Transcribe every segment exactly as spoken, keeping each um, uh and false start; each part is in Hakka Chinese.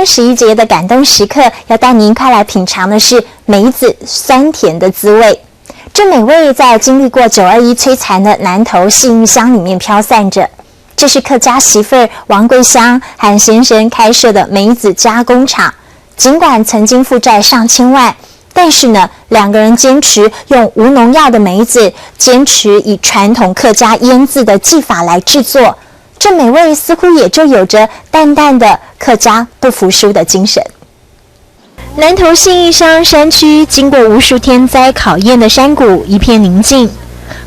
十一節的感动時刻，要帶您快來品嚐的是梅子酸甜的滋味。這美味在經歷過九二一摧殘的南投信義鄉裡面飄散著。這是客家媳婦兒王桂香和先生開設的梅子加工廠。儘管曾經負債上千萬，但是呢，兩個人堅持用無農藥的梅子，堅持以傳統客家醃漬的技法來製作。這美味似乎也就有著淡淡的客家不服輸的精神。南投信義鄉山區，經過無數天災考驗的山谷，一片寧靜，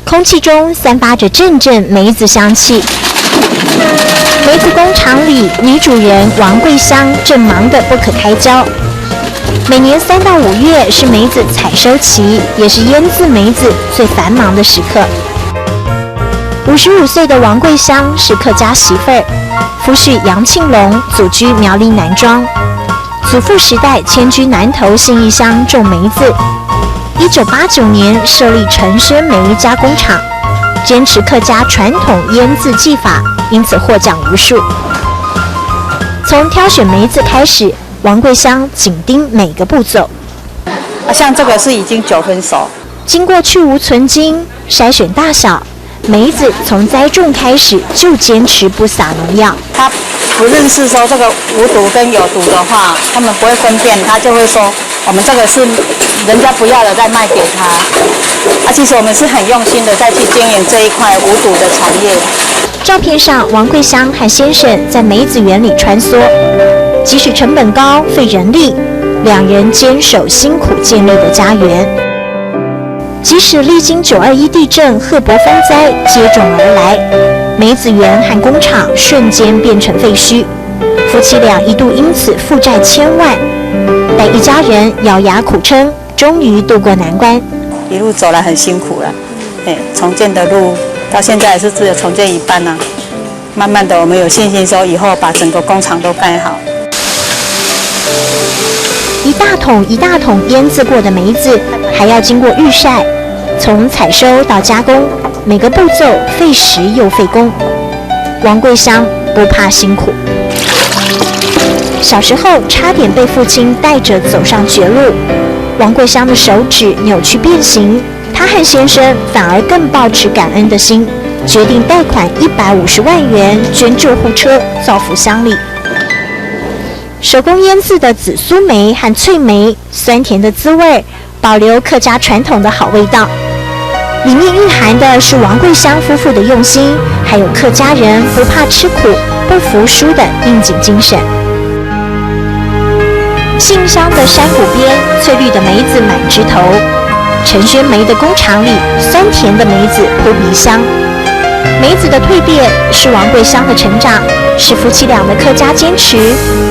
空氣中散發著陣陣梅子香氣。梅子工廠裡，女主人王桂香正忙得不可開交。每年三到五月是梅子採收期，也是醃漬梅子最繁忙的時刻。五十五歲的王桂香是客家媳婦兒，夫婿楊慶隆祖居苗栗南庄，祖父時代遷居南投信義鄉種梅子。一九八九年設立陳軒梅加工廠，堅持客家傳統醃漬技法，因此獲獎無數。從挑選梅子開始，王桂香緊盯每個步驟。啊，像這個是已經九分熟。經過去蕪存菁、篩選大小，梅子從栽種開始就堅持不撒農藥。他不認識說這個無毒跟有毒的話，他們不會分辨，他就會說我們這個是人家不要了再賣給他。啊，其實我們是很用心的在去經營這一塊無毒的產業。照片上，王桂香和先生在梅子園裡穿梭，即使成本高、費人力，兩人堅守辛苦建立的家園。即使歷經九二一地震、賀伯風災接踵而來，梅子園和工廠瞬間變成廢墟，夫妻倆一度因此負債千萬，但一家人咬牙苦撐，終於渡過難關。一路走來很辛苦了，哎，重建的路到現在還是只有重建一半啊。慢慢的，我們有信心說以後把整個工廠都蓋好。一大桶一大桶醃漬過的梅子，還要經過預曬，從採收到加工，每個步驟費時又費工。王桂香不怕辛苦。小時候差點被父親帶著走上絕路，王桂香的手指扭曲變形，她和先生反而更抱持感恩的心，決定貸款一百五十萬元捐救護車，造福鄉里。手工醃製的紫蘇梅和脆梅，酸甜的滋味，保留客家傳統的好味道。裡面蘊含的是王桂香夫婦的用心，還有客家人不怕吃苦、不服輸的硬頸精神。信義鄉的山谷邊，翠綠的梅子滿枝頭。陳軒梅的工廠裡，酸甜的梅子撲鼻香。梅子的蛻變是王桂香的成長，是夫妻倆的客家堅持，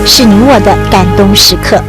是你我的感動時刻。